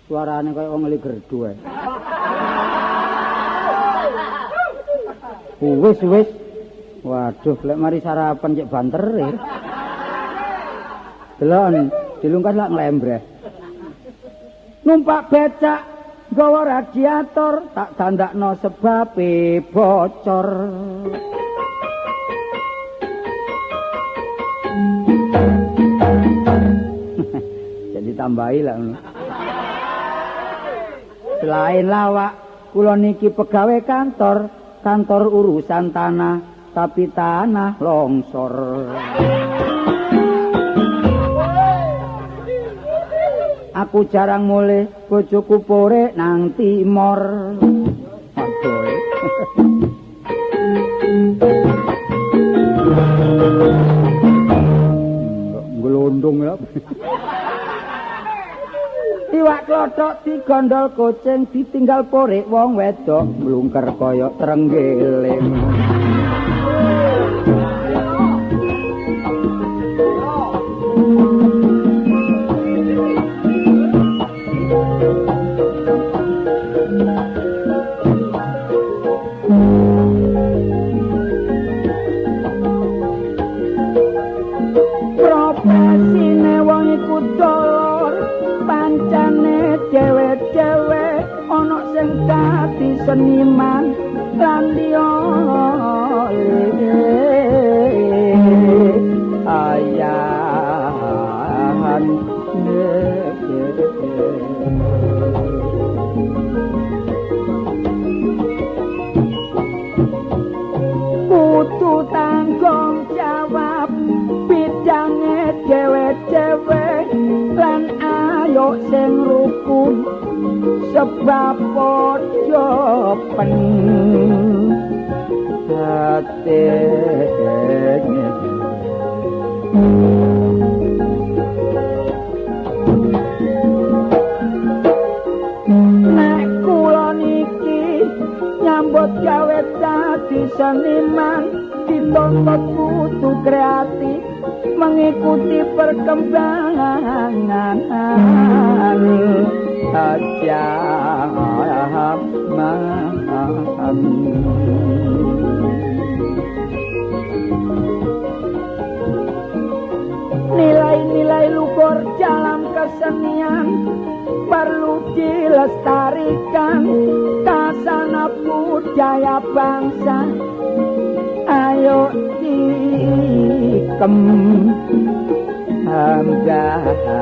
Suarane kaya wong ngeli gerdu ae. Wis wis. Waduh, lek mari sarapan cek banter e. Delon, dilungkas lak nglembreh. Numpak becak gawa radiator, tak dandakno sebabe bocor. Jadi tambahi lah. Selain lawak, kula niki pegawe kantor, kantor urusan tanah, tapi tanah longsor. Aku jarang mulih, bojoku pore nang timur. Aduh. Nglondong ya. Iwak klothok digondol kucing, ditinggal porik wong wedok, mlungker kaya trenggiling. Profesine wong iku dolor, pancane dhewe-dhewe ana sing dadi seniman lan liya ayahan. Kudu tanggung jawab bidange dhewe-dhewe lan ayo sing rukun sebab padha pen atene. Nek kula niki nyambut gawe dadi seniman, dituntut kudu kreatif mengikuti perkembangan zaman. Nilai-nilai luhur dalam kesenian perlu dilestarikan, tasana budaya bangsa ayo dikem hamdakan.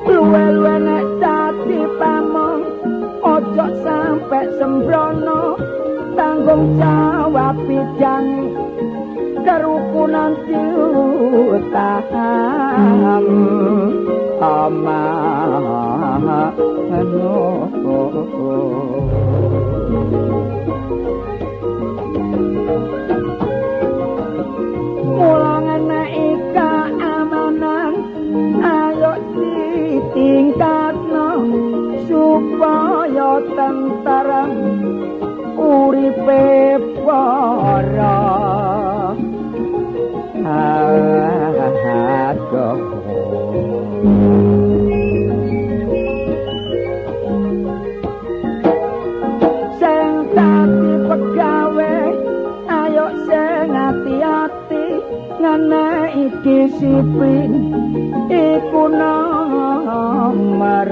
Luwe-luwe nek dadi pamong ojo sampe sembrono, tanggung jawab bidange kerukunan diutaham amano. Mula ngeneki keamanan ayo ditingkatno supaya tentrem uripe para aduh. Sing dadi pegawe ayo sing ati-ati ngeneki disiplin iku nomor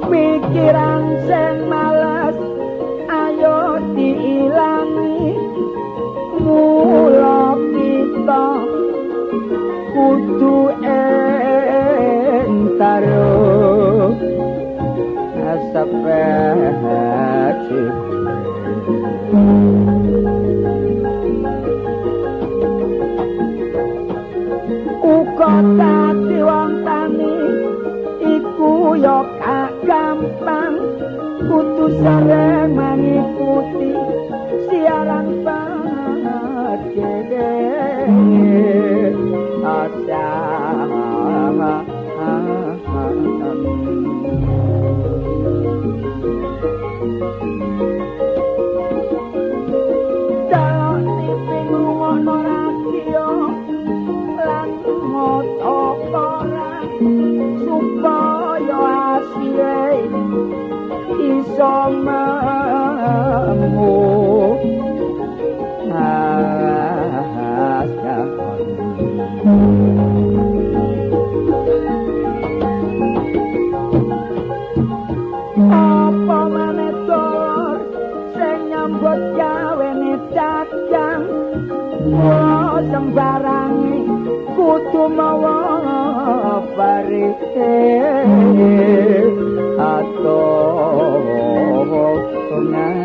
pikiran sing males ayo diilangi, mula kita kudu entaro asapati. Uga dadi wong tani iku ya gak gampang, kudu sering mengikuti siaran pagi. radio lan maca koran supaya asile iso memu. Apa maneh dulur sing nyambut gawene dagang, wah sembarange kudu mawa pare atau ngan.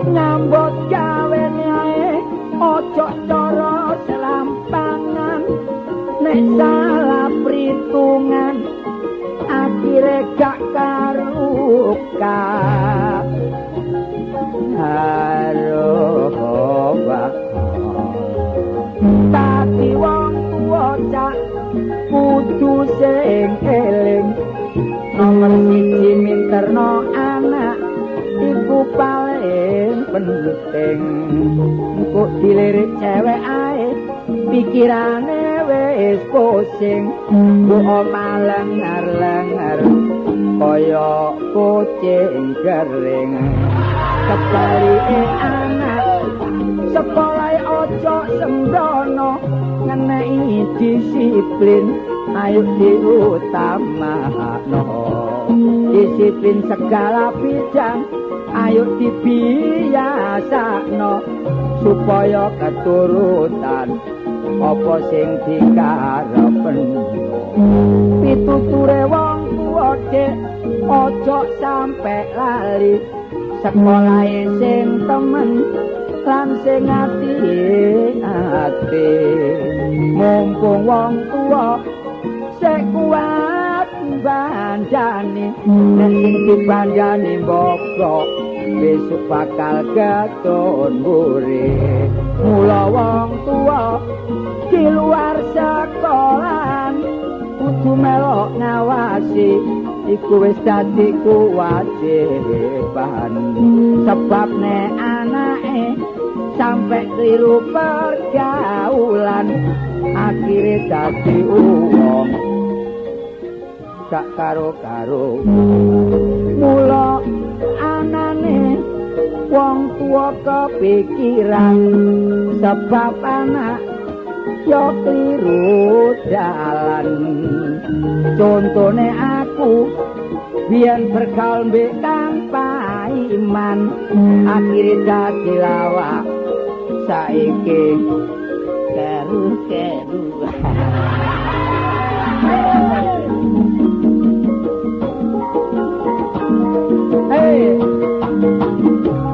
Nyambut gawene ae aja cara selampangan, nek salah perhitungan akhire gak karuka. Tapi wong tuwa cak kudu sing eling, nomor siji minterno anak iku paling penting. Engko dilirik cewek ae pikirane wis pusing, mbok omah lengar-lengar kaya kucing kering. Kebalike anak sekolah aja sembrono, ngeneki disiplin ayo diutamakno. Disiplin segala bidang ayo dibiasakno, supaya keturutan apa sing dikarepno. Pituture wong tuwa dik aja sampe lali, sekolahe sing temen lan sing ati-ati. Mumpung wong tuwa sik kuat bandane, nek sing dibandani mboko besok bakal keton mburi. Mula wong tuwa di luar sekolahan kudu melok ngawasi, iku wis dadi kewajiban. Sebab nek anake sampe kliru pergaulan, akhire dadi wong gak karo-karo. Mula anane wong tuwa kepikiran, sebab anak yo kliru dalan. Contone aku biyen bergaul mbek Kang Paiman, akhire dadi lawak saiki keru-keru. Hey,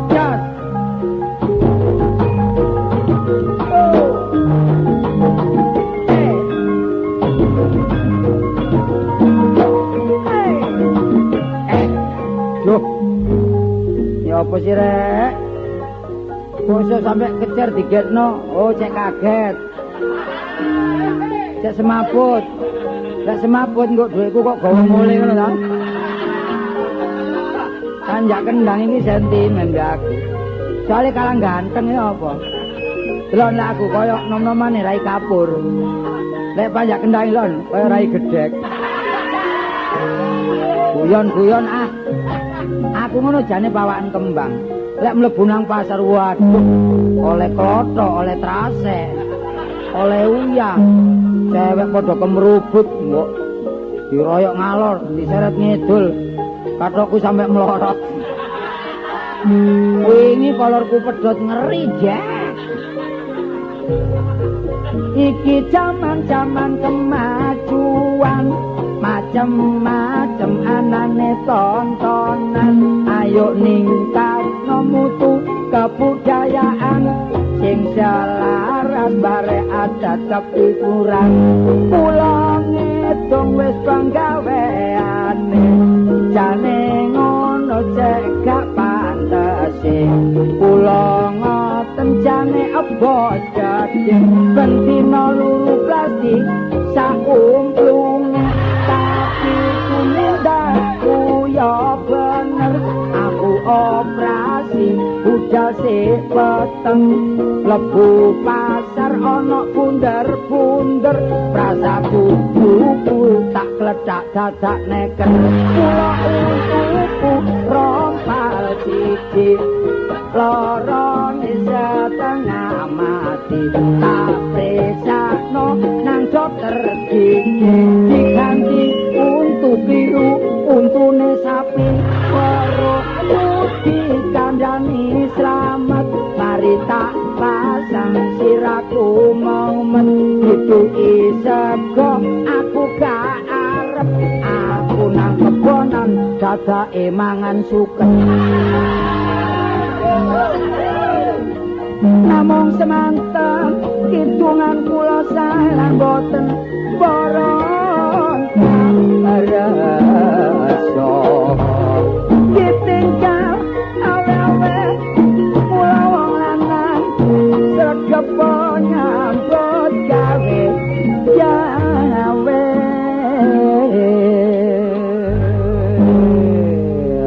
jas. Oh. Hey. Hey. Duh. Ya apa sih rek? Kok iso sampe kecer digetno? Oh, cek kaget. Cek semaput. Lek semaput engko dhuwitku kok gawa mule ngono ta? Tanjak kendang iki sentimen mbek aku. Soale kalah ganteng ya apa? Delok lek aku koyo nom-nomane rai kapur. Lek panjak kendang lon koyo rai gedhek. Guyon-guyon ah. Aku ngono jane pawakan kembang. Lek mlebu nang pasar waduh, oleh klothok, oleh trase, oleh uyah. Cewek padha kemrubut mbok diroyok ngalor, diseret ngidul. Kathokku sampe mlorot. Wingi kolorku pedhot ngeri, Jack. Iki jaman-jaman kemajuan, macem-macem anane tontonan. Ayo ningkatno mutu kebudayaan sing selaras bare adat kepikiran. Kula ngitung wis penggaweane, jane ngono cek gak pantese. Kula ngoten jane ebos jeding, ben dina luru plastik sakumplunge, tapi kumindahku ya bener. operasi budal sik peteng mlebu pasar ana bunder-bunder prasaku bubul tak klethak dadak neken kula untuku rompal siji lorone setengah mati tak presakno nang dokter gigi diganti untu biru untune sapi weruh dikandani slamet mari tak pasang siraku momen dituki sego aku gak arep aku nang kebonan dadake mangan suket namung semanten kidungan kula salah boten boron rasa ditinggal awe-awe mula wong lanang sregep nyambut gawe gawe.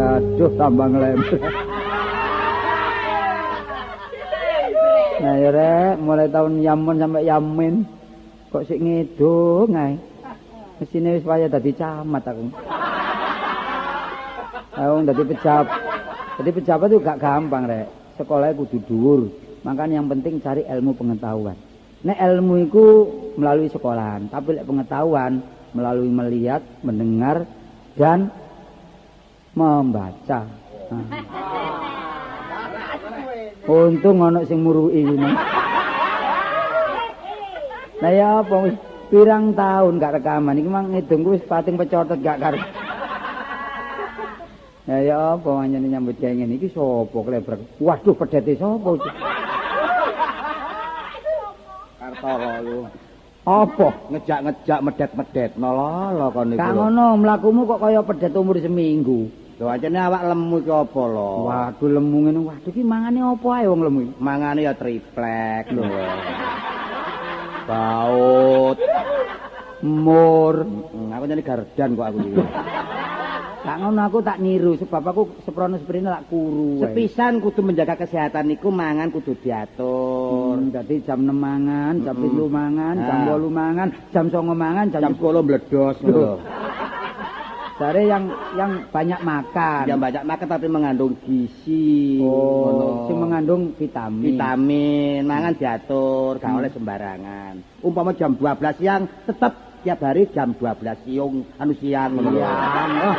Aduh tambah ngelempar. Nah ya rek, mulai tahun Yamun sampai Yamin kok sik ngedung ae. Mesine wis waya dadi camat aku. Aku dadi pejabat. Dadi pejabat itu gak gampang rek. Sekolahnya kudu dhuwur. Makanya yang penting cari ilmu pengetahuan. Nek ilmu iku melalui sekolahan, tapi lek pengetahuan melalui melihat, mendengar dan membaca. Nah. Untung ana sing muruki iki. Lah ya apa wis pirang tahun gak rekaman iki mang ngidungku wis pating pecotot gak karo. Lah ya apa anjene nyambut gawe ngene iki sapa klebrek. Waduh pedhete sapa iki? Kartolo lu. Apa ngejak-ngejak medet-medet lho kon niku. Gak ngono mlakumu kok kaya pedhet umur seminggu. Lho ancene awak lemu iki apa lho? Waduh lemu ngene. Waduh iki mangane apa ae wong lemu iki? Mangane ya triplek lho. Baut. Mur. Aku nyane gardan kok aku iki. Gak ngono aku tak niru sebab aku seprono seprene lak kuru. Sepisan kudu menjaga kesehatan niku mangan kudu diatur. Dadi jam 6 mangan, jam 7 mangan, jam 8 mangan, jam 9 mangan, jam 10 mbledos ngono lho. Jare yang banyak makan. Yang banyak makan tapi mengandung gizi. Oh, sing mengandung vitamin. Vitamin, mangan diatur, gak oleh sembarangan. Umpama jam 12 siang tetep tiap hari jam 12 siang, anu siang ngono. Oh.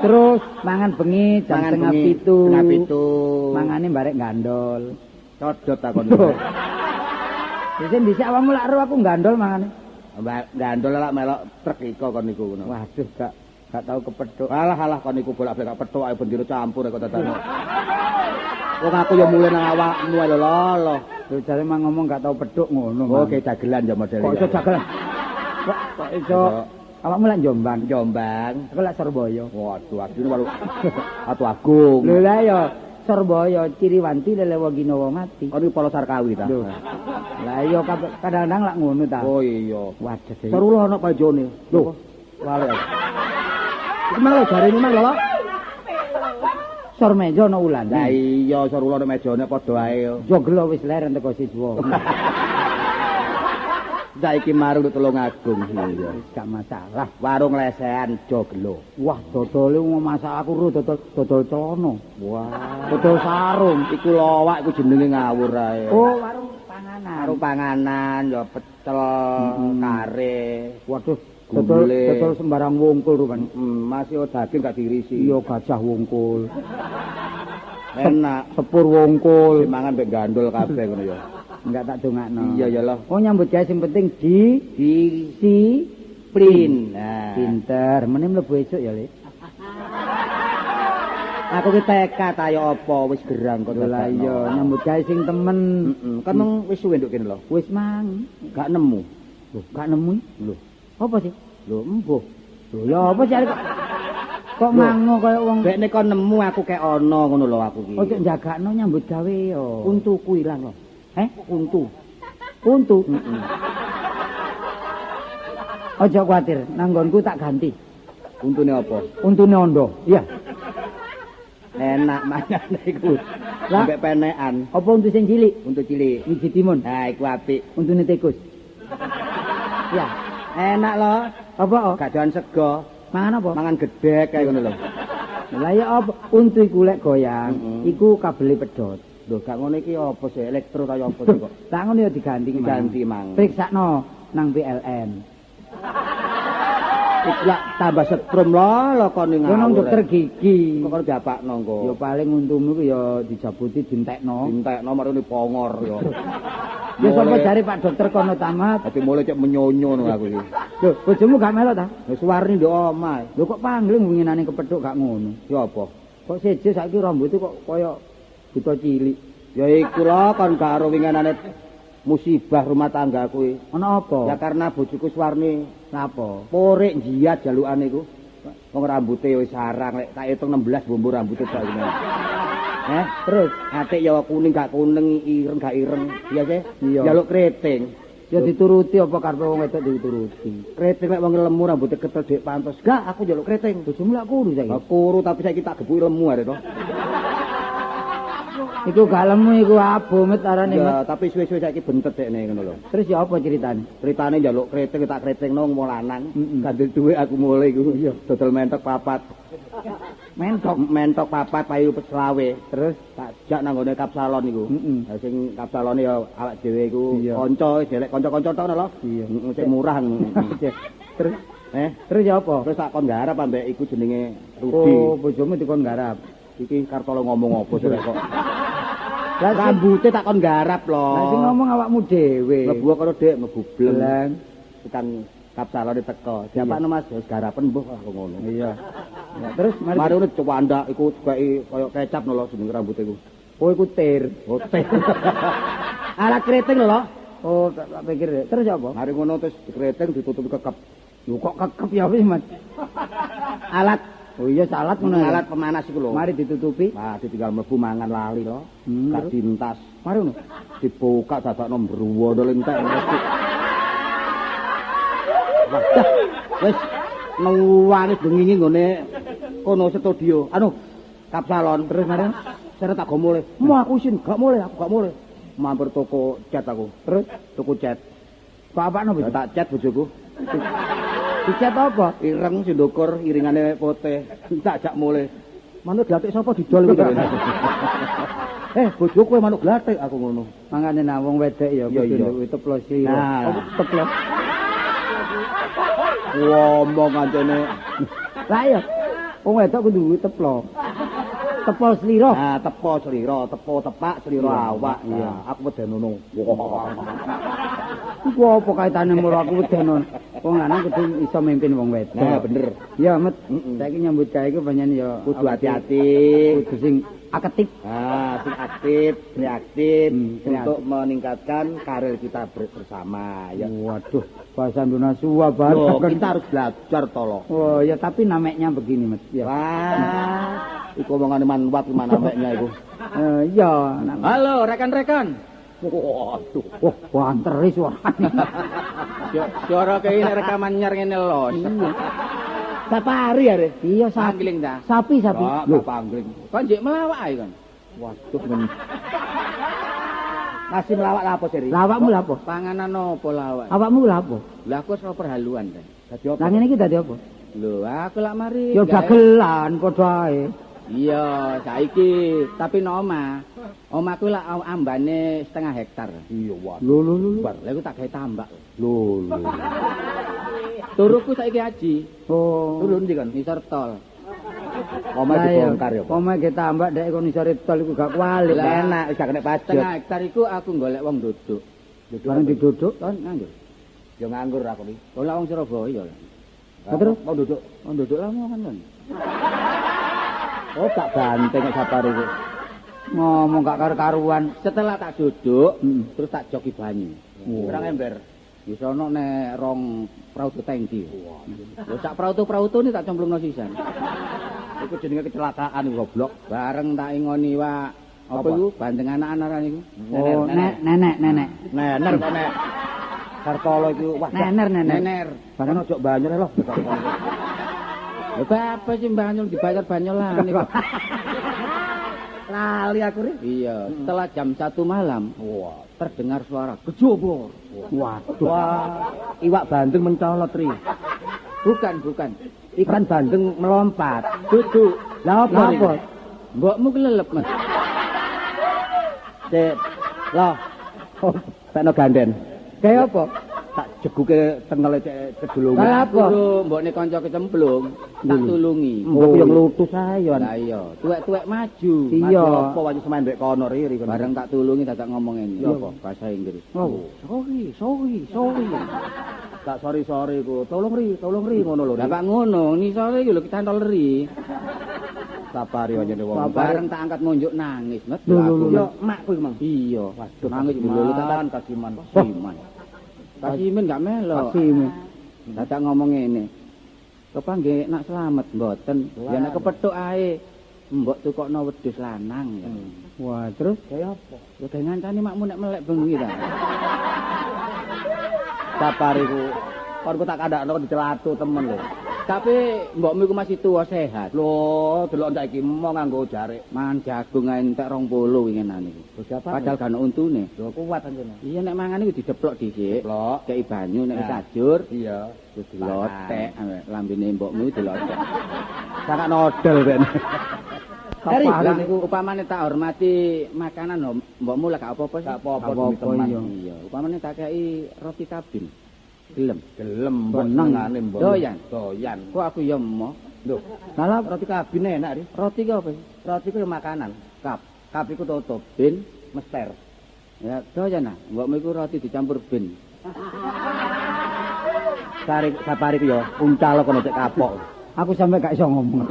Terus mangan bengi jam setengah pitu. Mangane barek gandol. Codot takon. Dhisik dhisik awakmu lak ero aku gandol mangane. Gandol lak melok truk iko kon niku ngono. Waduh gak tau kepethuk. Alah alah kon niku bolak-balik kepethuk ae bendina campur kok dadane. Wong aku ya mulih nang awakmu ae lho lho. Lho jare mang ngomong gak tau pedhuk ngono. Oh, kayak dagelan ya modele. Kok iso dagelan? Kok iso awakmu lak Jombang? Jombang. Aku lak Surabaya. Waduh, adine walu Atu Agung. Lho lah ya Surabaya Ciriwanti lelewa Ginawa mati. Kon iki Polo Sarkawi ta? Lho. Lah iya kadang-kadang lak ngono ta. Oh iya. Waduh. Serulo ana pajone. Lho, lali aku. Iki mang lho jarene mang lho. Sor meja ana ulan. Lah iya serulo ana mejane padha ae. Joglo wis leren teko siswa. Saiki marung Tulungagung. Iya, wis gak masalah. Warung lesehan Joglo. Wah, dodole masak aku ro dodol dodol celana. Wah, dodol sarung. Iku lowak iku jenenge ngawur ae. Oh, warung panganan. Warung panganan ya pecel, kare. Waduh, dodol dodol sembarang wungkul rupane. Masih daging gak diirisi. Iya, gajah wungkul. Enak, sepur wungkul. Mangan mbek gandul kabeh ngono ya. Enggak tak dongakno. Iya ya loh. Oh nyambut gawe sing penting di si print. Nah. Pinter, meneh mlebu esuk ya, Lek. Aku ki TK ta ya apa wis gerang kok. Lah iya, nyambut gawe sing temen. Heeh. Kan mung wis suwe nduk kene lho. Wis mang, gak nemu. Lho, gak nemu? Lho, apa sih? Lho, embuh. Lho, ya apa sih kok kok mango kaya wong bekne kon nemu aku kek ana ngono lho aku ki. Ojo njagakno nyambut gawe ya. Untuku ilang lho. Eh, untu. Untu. Heeh. Aja kuwatir, nanggonku tak ganti. Untune apa? Untune ondo. Iya. Enak mangane iku. Sampai penekan. Apa untu sing cilik? Untu cilik. Wiji timun. Nah, iku apik. Untune tikus. Ya, enak lho. Apa? Gak doyan sego. Mangan apa? Mangan gedhek kae ngono lho. Lah ya apa? Untu iku lek goyang, iku kabele pedhot. Lho, gak ngono iki apa sih? Elektro kaya apa sih kok? Lah ngono ya diganti. Diganti mang. Periksakno nang PLN. Iki lak tambah setrum lho lakone ngawur. Nang dokter gigi. Kok karo diapakno engko? Ya paling untumu iku ya dijabuti dientekno. Dientekno marune pongor ya. Ya sapa jare Pak dokter kono tamat. Dadi mulai cek menyonyo ngono aku iki. Lho, bojomu gak melok ta? Wis warni nduk omah. Lho kok pangling winginane kepethuk gak ngono. Ya apa? Kok seje saiki rambute kok kaya buta cilik. Ya iku lho kon gak ero winginane musibah rumah tangga kuwi. Ana apa? Ya karena bojoku Suwarni napa? Porik njiyat jalukane iku. Wong rambute wis sarang lek tak hitung 16 bombo rambute tok iki. Heh, terus atik ya kuning gak kuning, ireng gak ireng. Iya sih? Jaluk keriting. Ya dituruti apa karepe wong wedok dituruti. Keriting lek wong lemu rambute ketel dik pantes. Gak, aku njaluk keriting. Bojomu lak kuru saiki. Kuru tapi saiki tak gebuki lemu arek to. Iku gak lemu iku abu met arane. Ya, tapi suwe-suwe saiki bentet dekne ngono lho. Terus ya apa ceritane? Ceritane njaluk keriting tak keritingno wong lanang. Gandel dhuwit aku mulai iku. Dodol mentok papat. Mentok mentok papat payu selawe. Terus tak jak nang nggone kapsalon iku. Lah sing kapsalone ya awak dhewe iku kanca jelek kanca-kanca tok lho. Iya. Sing murah. Terus terus ya apa? Terus tak kon garap ambek iku jenenge Rudi. Oh, bojomu dikon garap. Iki Kartolo ngomong apa sih kok? Lah rambute tak kon garap lho. Lah sing ngomong awakmu dhewe. Mlebu karo Dik, mlebu bleng. Tukang kapsalone teko. Diapakno Mas, wis garapen mbuh aku ngono. Iya. Ya, terus mari ngono cuwandak iku digawe kaya kecap lho jenenge rambute iku. Oh iku tir. Oh tir. Alat keriting lho. Oh tak pikir. Terus apa? Mari ngono terus dikeriting ditutupi kekep. Lho kok kekep ya wis Mas? Alat. Oh iya salat ngono. Alat pemanas iku lho. Mari ditutupi. Nah, ditinggal mlebu mangan lali lho. Gak dintas. Mari ngono. Dibuka dadakno mbruwono entek. Wah, wis nuwangis bengi nggone kono studio. Anu, kapsalon. Terus mari seret tak go mulih. Mu aku isin gak mulih, aku gak mulih. Mampir toko cat aku. Terus tuku cat. Kok apakno bojo? Tak cat bojoku. Dicat apa? Ireng sing ndukur iringane putih. Tak jak mulih. Manuk glathik sapa didol iku jare. Bojoku manuk glathik aku ngono. Mangane nang wong wedok ya kudu teplo slira. Nah, teplo. Ngomong kancane. Lah iya. Wong wedok kudu teplo. Tepo slira. Nah, tepo slira, tepo tepak slira awak. Iya, aku wedenono. Iku apa kaitane moro aku wedenono? Wong lanang kudu iso mimpin wong wedok. Nah, bener. Ya, Met. Saiki nyambut gawe iku pancen ya kudu hati-hati, kudu sing aktif. Ah, sing aktif, reaktif untuk meningkatkan karir kita bersama ya. Waduh, bahasa Indonesia banget. Kita harus belajar tolong. Oh, ya tapi namanya begini, Met. Ya. Wah, iku omongane manwat namanya iku. Iya. Halo rekan-rekan. Waduh, wah banter suarane. Suara kaya nek rekaman nyar ngene lho. Iya. Safari ya, Re? Iya, pangling ta. Sapi, sapi. Lho, pangling. Kon njek melawak ae kon. Waduh, men. Masih melawak lha apa, Seri? Lawakmu lha apa? Panganan apa lawak? Awakmu lha apa? Lah aku wis perhaluan, Re. Dadi apa? Lah ngene iki dadi apa? Lho, aku lak mari. Ya dagelan padha ae. Iya, saiki tapi no omah. Omahku lak ambane setengah hektar. Iya, waduh. Lho lho lho. Lha iku tak gawe tambak. Lho lho. Turuku saiki aji. Oh. Turu ndi kon? Ngisor tol. Omah dibongkar ya. Omah ge tambak dek kon ngisor tol iku gak kualik. Enak wis gak kena pajak. Setengah hektar iku aku golek wong duduk. Bareng diduduk kon nganggur. Ya nganggur aku iki. Kok lak wong Surabaya lho. Terus wong duduk. Wong duduk lah kan kon. Oh, tak banteng kok safari iku. Ngomong gak karu-karuan. Setelah tak duduk, terus tak joki banyu. Pirang ember? Ya sono nek rong prauto tangki. Lho sak prauto-prauto ni tak cemplungno sisan. Iku jenenge kecelakaan goblok. Bareng tak ingoni wak. Apa iku bandeng anak-anak niku? Oh, nenek, nenek. Nener kok nek. Kartolo iku wah. Nener, nener. Nener. Bareng ojo banyer lho. Lho apa sih banyol dibayar banyolan niku. Lali aku ri. Iya, setelah jam 1 malam, wah, terdengar suara gejobor. Waduh. Wah, iwak bandeng mencolot ri. Bukan, bukan. Ikan bandeng melompat. Duduk. Lah apa? Apa? Mbokmu kelelep, Mas. Cek. Loh. Pekno ganden. Kayak apa? Tak jeguke tengele cek kedulungan. Lah apa? Mbokne kanca kecemplung, tak tulungi. Mbok yo nglutus ae yo. Lah iya, tuwek-tuwek maju. Iya. Apa wajib semain ndek kono ri kono. Bareng tak tulungi dadak ngomong ngene. Ya apa? Bahasa Inggris. Oh. Sorry, sorry, sorry. Tak sorry-sorry ku. Tolong ri ngono lho. Lah pak ngono, ngisore iki lho kitantol ri. Sapari anjene wong. Bareng tak angkat ngunjuk nangis, Met. Yo makku iku, Mang. Iya. Waduh, nangis lho tak kasiman. Kasiman. Kasimin gak melok. Kasimin. Dadak ngomong ngene. Kepanggih nak slamet mboten. Ya nek kepethuk ae mbok tukokno wedhus lanang ya. Wah, terus kaya apa? Ya gawe ngancani makmu nek melek bengi ta. Sapari ku. Kon ku tak kandhakno dicelatu temen lho. Tapi mbokmu iku masih tua sehat. Lho, delok saiki mo nganggo jarik. Mangan jagung ae entek 20 winginane iku. Padahal gak ono untune. Lho kuat anjene. Iya nek mangan iku dideplok dhisik. Deplok, kei banyu nek wis ajur. Iya, terus dilotek lambene mbokmu dilotek. Sangat nodel ben. Heri, lah niku upamane tak hormati makanan mbokmu lah gak apa-apa sih. Gak apa-apa teman. Iya, upamane tak kei roti kabin. Gelem, gelem mbok senengane mbok. Doyan, doyan. Kok aku ya emoh. Lho, malah roti kabin enak ri. Roti ku apa sih? Roti ku ya makanan. Kap, kap iku tutup. Bin mester. Ya doyan ah, mbokmu iku roti dicampur bin. Sari sapari ku ya uncal kono cek kapok. Aku sampe gak iso ngomong.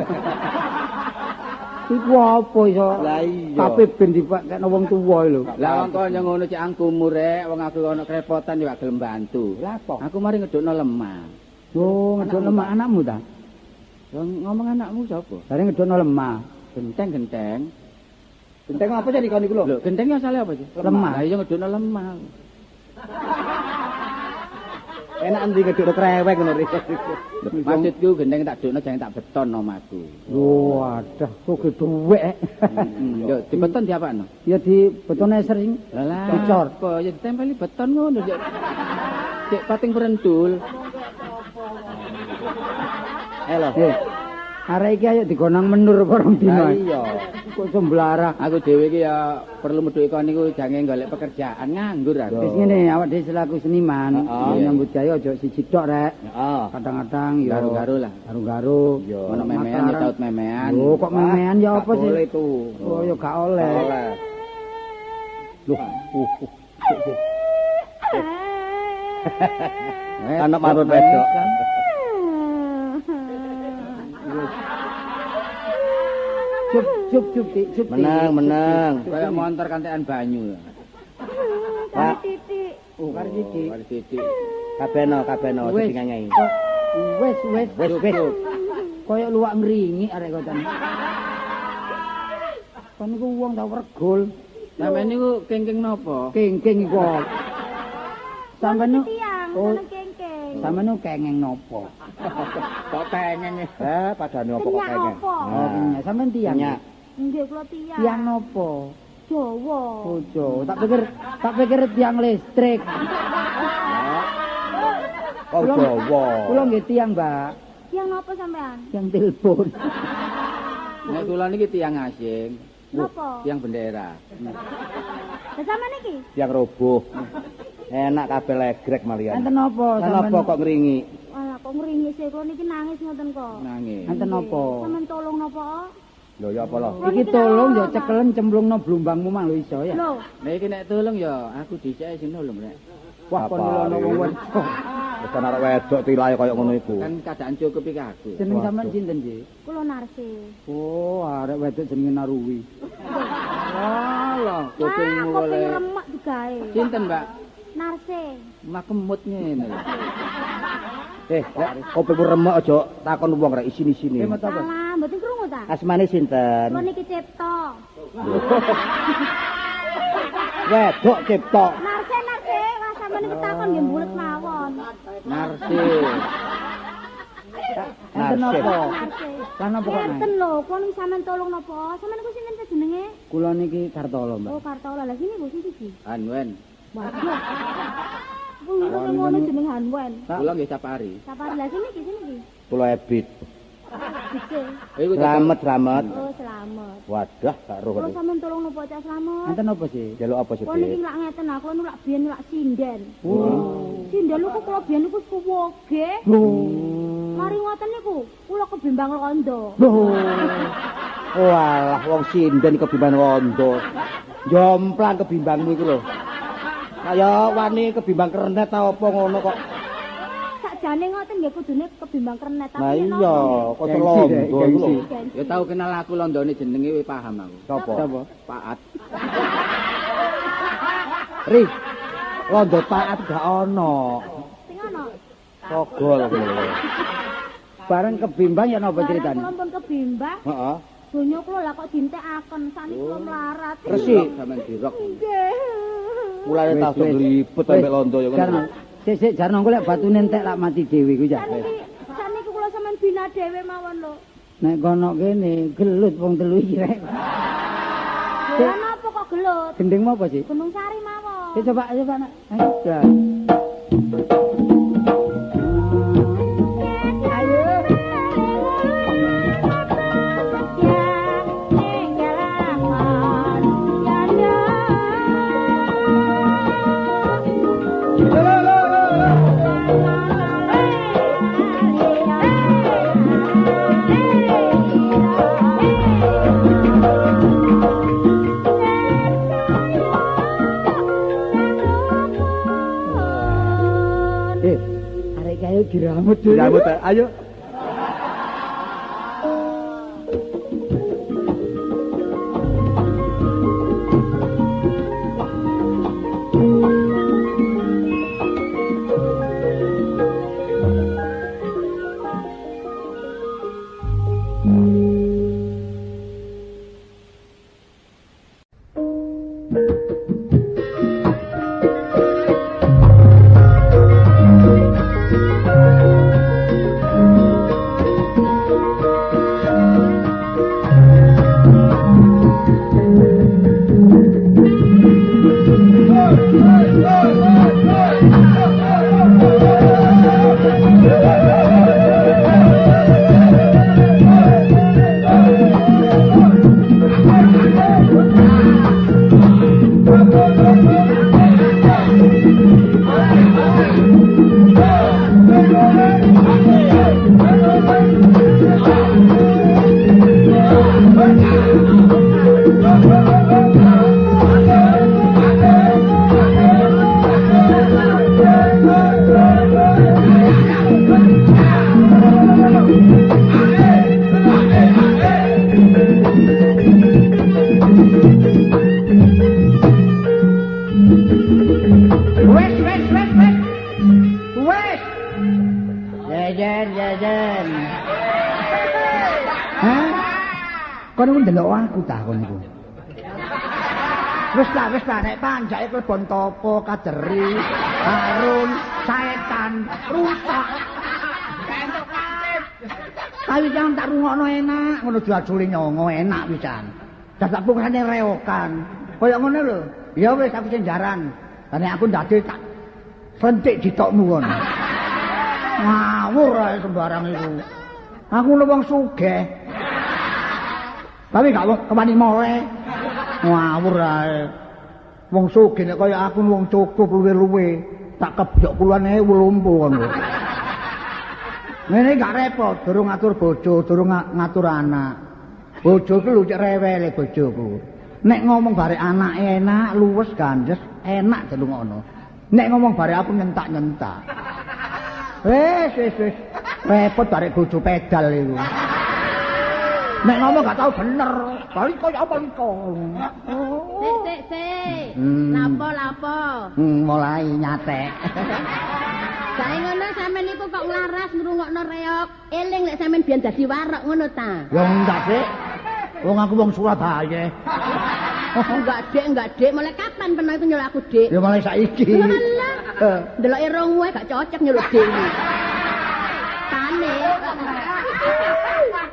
Iku apa iso? Lah iya. Kape ben dipakekno wong tuwa lho. Lah wong kaya ngono cek angkumu rek, wong aku ana kerepotan yo gak gelem bantu. Lah apa? Aku mari ngedukno lemah. Oh, ngedukno lemah anakmu ta? Wong ngomong anakmu sapa? Jare ngedukno lemah. Genteng-genteng. Genteng apa sih kon iku lho? Lho, genteng asale apa sih? Lemah. Lah iya ngedukno lemah. Enak endi ngedukno krewek ngono ri. Maksudku genteng tak dukno jangan tak beton omahku. Wadah, kok dhuwek. Yo dibeton diapakno? Ya dibeton eser sing. Lah dicor. Kok ya ditempeli beton ngono cek. Cek pating perentul. Lho. Arek iki ayo digonang menur apa rong dina. Iya. Kok semblarah. Aku dhewe iki ya perlu medhuki kon niku jange golek pekerjaan nganggur aku. Wis ngene awak dhewe selaku seniman, nyambut gawe aja siji tok rek. Heeh. Kadang-kadang ya garu-garu lah. Garu-garu. Ono memean ya saut memean. Lho kok memean ya apa sih? Boleh itu. Oh ya gak oleh. Loh. Anak marut wedok. Cup cup cup cup. Menang menang. Kayak montor kantekan banyu. Kari titik. Oh, kari titik. Kari titik. Kabeno kabeno sing nyanyi. Wes wes wes wes. Kayak luwak ngringi arek kocan. Kon niku wong tau regul. Sampeyan niku kengking napa? Kengking iku. Sampeyan niku oh, kengking. Sampeyan niku kenging napa? Kok kenging? Padane apa kok kenging? Oh, kenyek. Sampeyan tiyang. Nggih, kula tiyang. Tiyang napa? Jawa. Oh, Jawa. Tak pikir tiyang listrik. Oh, Jawa. Kula nggih tiyang, Mbak. Tiyang napa sampean? Tiyang telepon. Nek kula niki tiyang asing. Napa? Tiyang bendera. Lah sampean niki? Tiyang roboh. Enak kabeh legrek malian. Enten napa sampean? Napa kok ngringi? Alah kok ngringi sih kula niki nangis ngoten kok. Nangis. Enten napa? Sampean tolong napa? Lho ya apa lho? Iki tolong ya cekelen cemplungno blumbangmu mang lho iso ya. Lho, nek iki nek tolong ya aku dhisik sing nulung rek. Wah kon nulono wong wedok. Wis ana arek wedok tilahe kaya ngono iku. Kan keadaan cukup iki aku. Jeneng sampean sinten, Nggih? Kula Narsi. Oh, arek wedok jenenge Naruwi. Alah, kupingmu oleh. Kuping remek digawe. Sinten, Mbak? Narsi. Makemut ngene. Kupingmu remek aja takon wong rek isini-isini. Alah, mboten krungu ta? Asmane sinten? Kula niki Cipta. Wedok Cipta. Narsi, Narsi, wah sampeyan niku takon nggih mbulet mawon. Narsi. Enten napa? Lah napa kok? Enten lho, kula niki sampean tolong napa? Sampean niku sinten jenenge? Kula niki Kartolo, Mbak. Oh, Kartolo. Lah sini Bu sing siji. Hanwen. Waduh. Ngono jeneng Hanwen. Kula nggih Sapari. Sapari. Lah sini iki, sini iki. Kula Ebit. Slamet, slamet. Oh, slamet. Wadah, gak roh. Kula sampean tolong napa Cak Slamet? Enten apa sih? Jaluk apa sih? Kula niki lak ngeten aku nu lak biyen lak sinden. Oh. Sinden niku kula biyen niku suwoge. Mari ngoten niku, kula kebimbang londo. Walah, wong sinden kebimbang londo. Jomplang kebimbangmu iku lho. Kaya wani kebimbang kernet ta apa ngono kok. Sakjane ngoten nggih kudune kebimbang kernet tapi nek iya, kok londo iku lho. Ya tau kenal aku londone jenenge wis paham aku. Sopo? Sopo? Paat. Ri. Londo Paat gak ono. Sing ono. Sogol ngono. Bareng kebimbang ya napa critane? Bareng kula pun kebimbang. Heeh. Donya kula lah kok dintekaken, saniki kula mlarat. Resik sampean dirok. Nggih. Mulane tak glibet sampe londo ya ngono. Sik sik jarno engko lek batune entek lak mati dhewe ku ya. Saniki kula sampean bina dhewe mawon lho. Nek kono kene gelut wong telu iki rek. Lah napa kok gelut? Gending apa sih? Gunung Sari mawon. Sik coba coba nak. Ayo. Diramut, diramut, ayo. Wis ta nek panjake klebon topo kaderi harun setan rusak entuk kancip kawi jangan tak rungokno enak ngono juajule nyongo enak pisan dadak pungkane reokan kaya ngono lho ya wis aku sing jaran nek aku ndade tak slentik ditokmu ngono ngawur ae sembarang iku aku lho wong sugih tapi gak kewani mole ngawur ae. Wong sugih nek kaya aku wong cukup luwe-luwe tak kebyok puluhan ewu lumpuh ngono. Ngene gak repot, durung ngatur bojo, durung ngatur anak. Bojoku lho cek rewele bojoku. Nek ngomong bare anake enak, luwes gandes, enak dilungokno. Nek ngomong bare aku nyentak-nyentak. Wis wis wis. Repot bare bojo pedal iku. Nek ngomong gak tau bener. Bali koyo apa liko. Sik sik sik. Lapo-lapo. Mulai nyatek. Sae ngono sampean niku kok nglaras ngrungokno reok. Eling lek sampean biyen dadi warok ngono ta? Ya enggak, Dik. Wong aku wong Surabaya. Enggak, Dik, enggak, Dik. Mulai kapan peno iku nyeluk aku, Dik? Ya mulai saiki. Alah. Ndeloke rongmu gak cocok nyeluk Dik iki. Panik.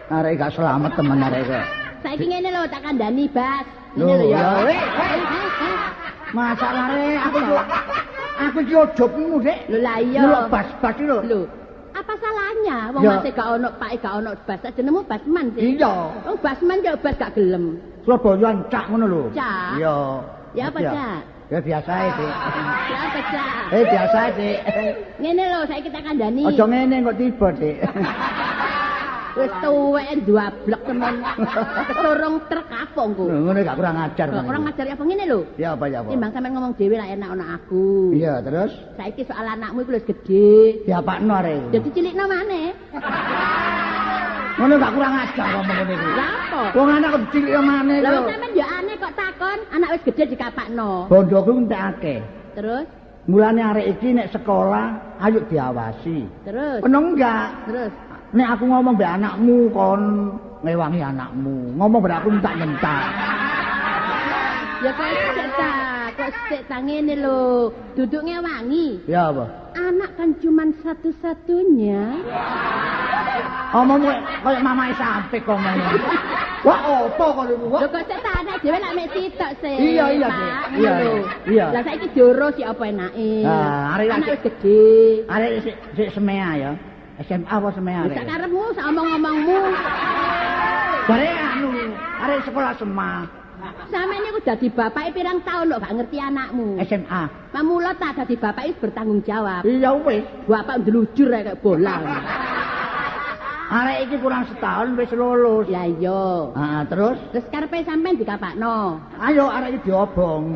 Arek gak selamat temen arek kok. Saiki ngene lho tak kandhani, Bas. Ngene lho ya. Masalah rek aku iki ojobmu, Dik. Lho lah iya. Lho bas-bas iki lho. Lho, apa salahnya wong masih gak ono pake gak ono bas. Jenengmu Basman sih. Iya. Wong Basman yo bas gak gelem. Surabaya cak ngono lho. Cak. Iya. Ya apa, Cak? Ya biasa ae, Dik. Ya apa, Cak? Biasa ae, Dik. Ngene lho saiki tak kandhani. Aja ngene kok tiba, Dik. Wis tuweke nduablek temen. Kesorong truk apa engko. Lho ngono gak kurang ajar. Gak kurang ajar apa ngene lho. Ya apa ya apa. Timbang sampean ngomong dhewe lah enak ana aku. Iya, terus saiki soal anakmu iku wis gedhe. Diapakno arek. Ya dicilikno maneh. Ngono gak kurang ajar ngomong ngene iki. Lha apa? Wong anak kok dicilikno maneh lho. Lah sampean ya aneh kok takon anak wis gedhe dikapakno. Bondoku entek akeh. Terus mulane arek iki nek sekolah ayo diawasi. Terus. Ono enggak? Terus nek aku ngomong mbek anakmu kon ngewangi anakmu, ngomong mbek aku entak nyentak. Ya kok sik ta, kok sik ta ngene lho, duduk ngewangi. Ya apa? Anak kan cuman satu-satunya. Omong koyo mamae sampe ngomong. Wah, opo kok niku? Lho kok sik ta anak dhewe lak mek sitok sih. Iya iya iya. Iya. Lah saiki diurus ya apa enake. Lah arek wis gedhe. Arek sik semea ya. SMA apa semea arek? Sak karepmu, sak omong-omongmu. Bare anu, arek sekolah SMA. Sampeyan niku dadi bapake pirang tahun kok gak ngerti anakmu. SMA. Pamula tak dadi bapak wis bertanggung jawab. Iya wis. Bapak ndelujur kayak bola. Arek iki kurang setahun wis lulus. Ya iya. Heeh, terus? Terus karepe sampean dikapakno. Ayo arek iki diobong.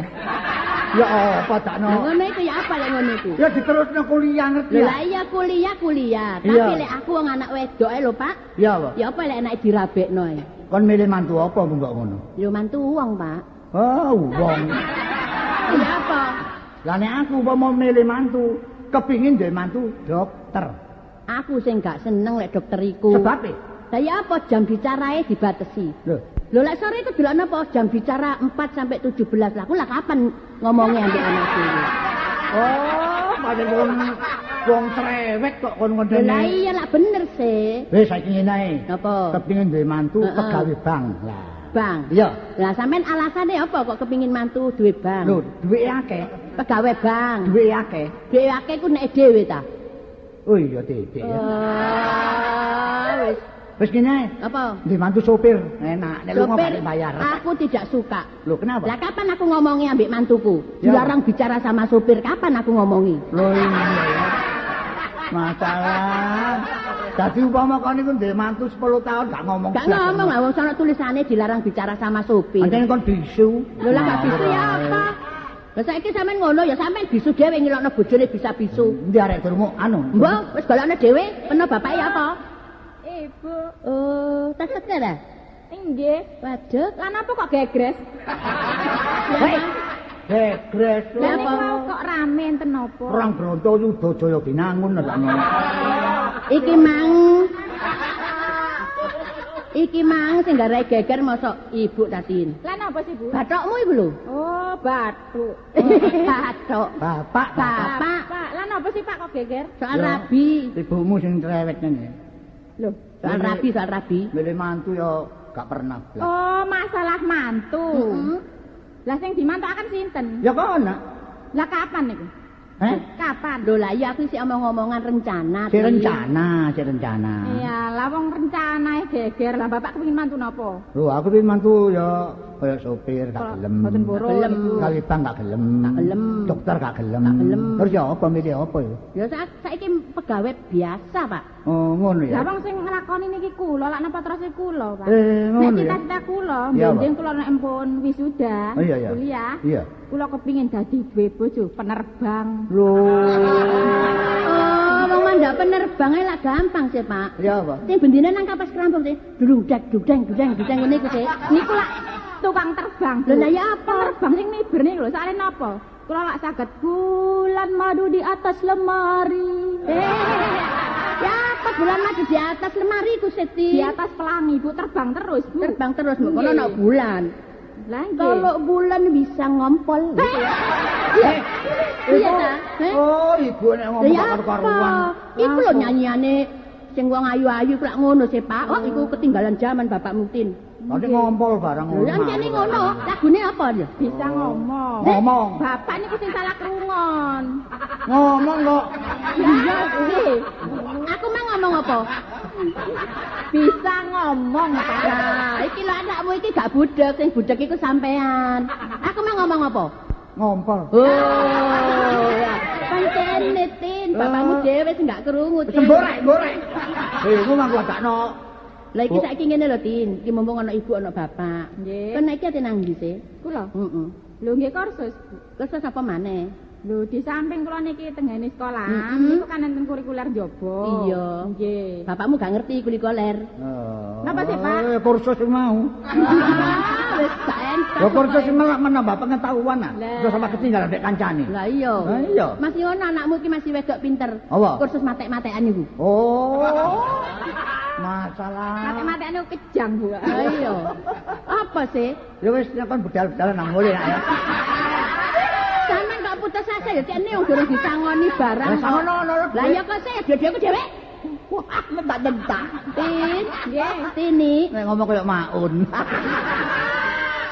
Ya apa dakno? Lha ngono iku ya apa lek ngono iku? Ya diterusno kuliah ngerti ya. Lah iya kuliah-kuliah. Tapi lek aku wong anak wedoke lho, Pak. Ya apa? Ya apa lek anake dirabekno ae. Kon milih mantu apa kok ngono? Ya mantu wong, Pak. Oh, wong. Ya apa? Lah nek aku umpama milih mantu, kepingin duwe mantu dokter. Aku sing gak seneng lek dokter iku. Sebabe? Lah ya apa jam bicarae dibatesi. Lho, lho lek sore iku delokno apa jam bicara 4 sampai 17. Lah aku lah kapan ngomongnya ambek anakku. Oh, pancen wong cerewet kok kon ngene. Lah iya lah bener sih. Wis saiki ngene ae. Napa? Kepingin duwe mantu pegawe bank. Lah. Bank. Iya. Lah sampean alasane apa kok kepingin mantu duwe bank? Lho, duweke akeh. Pegawe bank. Duweke akeh. Duweke akeh ku nek dhewe ta? Oh iya titik ya. Oh, wis. Wis ngene ae. Apa? Duwe mantu sopir. Enak, nek lunga balik bayar. Aku tidak suka. Lho, kenapa? Lah kapan aku ngomongi ambek mantuku? Dilarang bicara sama sopir, kapan aku ngomongi? Lho iya ya. Masalah. Dadi umpama kon niku duwe mantu 10 tahun gak ngomong. Gak ngomong lah wong sono tulisane dilarang bicara sama sopir. Pancen kon bisu. Lho lah gak bisu ya apa? Lah saiki sampean ngono ya sampean bisu dhewe ngilokno bojone bisa bisu. Endi arek durung anu? Mbah, wis golekno dhewe, peno bapake apa? Ibu. Oh, tas teke ta? Nggih. Waduh, lan apa kok gegres? Hei, gegres. Lah niku kok rame enten napa? Perang Brontoyuda Jaya Binangun lho. Iki mang. Iki mang sing garai geger mosok ibu tatin. Lah napa sih, Bu? Bathokmu iku lho. Oh, bathuk. Bathok. Bapak, bapak. Pak, lah napa sih Pak kok geger? Soal rabi. Ibumu sing cerewet ngene. Lho, soal rabi, soal rabi. Milih mantu ya gak pernah. Oh, masalah mantu. Lah sing dimantukaken sinten? Ya kono. Lah kapan niku? Heh? Kapan? Lho lah iya aku sik omong-omongan rencana. Si rencana, si rencana. Iya, lah wong rencanae geger. Lah bapak kepengin mantu napa? Lho, aku pengin mantu ya kaya sopir gak gelem. Mboten purun. Kali bank gak gelem. Gak gelem. Dokter gak gelem. Gak gelem. Terus ya apa milih apa ya? Ya saiki pegawai biasa, Pak. Oh, ngono ya. Lah wong sing nglakoni niki kula, lak napa terus kula, Pak? Ngono ya. Cita-cita kula, benjing kula nek empun wisuda, kuliah. Iya. Kula kepingin dadi duwe bojo penerbang. Lho. Oh, wong mandak penerbang ae lak gampang sih, Pak. Iya, apa? Sing bendina nang kapas kerampung sih. Duduk dudeng dudeng dudeng ngene iku sih. Niku lak tukang terbang. Lho lah ya apa? Terbang sing miber niku lho, soalé napa? Kula lak saged bulan madu di atas lemari. Ya apa bulan madu di atas lemari ku Siti? Di atas pelangi, Bu, terbang terus, Bu. Terbang terus, Bu. Kono ana bulan. Lah nggih. Kalau bulan bisa ngompol. Iya. Iya ta? Oh, ibu nek ngomong karuan. Iku lho nyanyiane sing wong ayu-ayu lak ngono sih, Pak. Oh, iku ketinggalan zaman bapakmu Tin. Nanti ngompol barang ngono. Lah jane ngono, lagune apa ya? Bisa ngomong. Ngomong. Bapak niku sing salah krungon. Ngomong kok. Iya, nggih. Aku mah ngomong apa? Bisa ngomong, Pak. Lah, iki lho anakmu iki gak budhek, sing budhek iku sampean. Aku mah ngomong apa? Ngompol. Oh, ya. Pancene Tin, bapakmu dhewe sing gak krungu Tin. Semborek-borek. Iku mah wadakno. Lah iki saiki ngene lho Tin, iki mumpung ana ibu ana bapak. Nggih. Kon iki ate nang ndi sih? Kula. Heeh. Lho nggih kursus. Kursus apa maneh? Lho di samping kula niki tenggene sekolah, niku kan enten kurikuler njaba. Iya. Nggih. Bapakmu gak ngerti kurikuler. Napa sih, Pak? Kursus mau. Wis gak entek. Lho kursus malah menambah pengetahuan ah. Terus sama ketinggalan dek kancane. Lah iya. Lah iya. Masih ono anakmu iki masih wedok pinter. Apa? Kursus matek-matekan iku. Oh. Masalah. Matek-matekan iku kejang, Bu. Lah iya. Apa sih? Ya wis nek kon budal-budalan nang mulih ya. Sampeyan kok putus asa ya cekne wong durung disangoni barang. Lah sangono lho. Lah iya kok sih dhewe-dhewe dhewe. Wah, mentak-mentak. Tin, nggih, Tini. Nek ngomong koyo maun.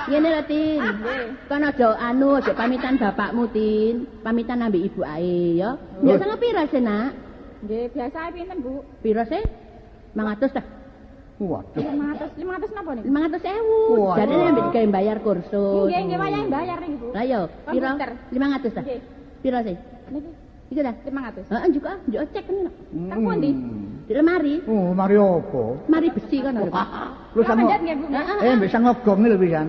Ngene lho, Tin. Kon aja anu, aja pamitan bapakmu, Tin. Pamitan ambek ibu ae ya. Biasa pira sih, Nak? Nggih, biasa pinten, Bu? Pira sih? 500 ta. Waduh. 500, 500 napa niku? 500.000. Jarene ambek digawe bayar kursus. Nggih, nggih wayahe bayar niku, Bu. Lah yo, pira? 500 ta? Nggih. Pira sih? Niki. Iku ta? 500. Heeh, njuk ah, njuk cek kene. Teng pundi? Di lemari. Oh, mari apa? Mari besi kono lho. Lho sama. Nggih, bisa ngogong lho pisan.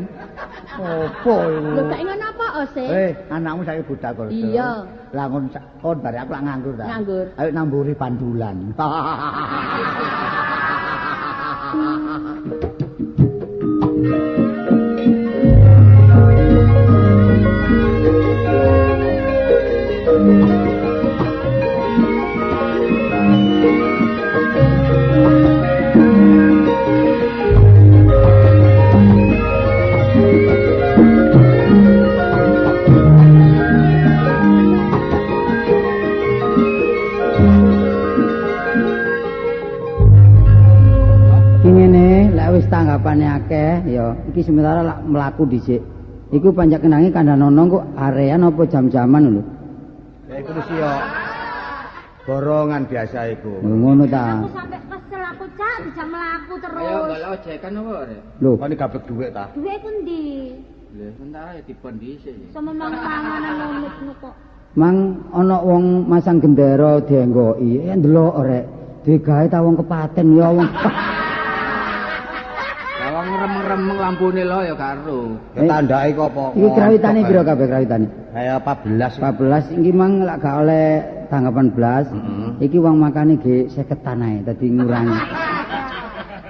Apa iku? Lho gak ngono apa, Ose? Anakmu saiki budal kursus. Iya. Lah ngon kon bare aku lak nganggur ta. Nganggur. Ayo namburi pandulan. Tanggapane akeh ya iki sementara lak mlaku dhisik. Iku panjak kenange kandhanono kok arean apa jam-jaman lho. Ya iku mesti yo borongan biasa iku. Ngono ta. Aku sampe kesel aku Cak dijak mlaku terus. Ayo golek ojekan apa rek? Lho, kon gablek dhuwit ta? Dhuwit ku ndi? Lho, sementara ya dipon dhisik. Sama mangan-manganan ngono kok. Mang ana wong masang gendera dienggoki, ndelok rek. Digawe ta wong kepaten ya wong. Remeng-remeng lampune lho ya karo. Ya tandake kok apa? Iki krawitane pira kabeh krawitane? Kaya 14. 14 iki mang lak gak oleh tanggapan blas. Iki wong makane ge 50-an ae dadi ngurangi.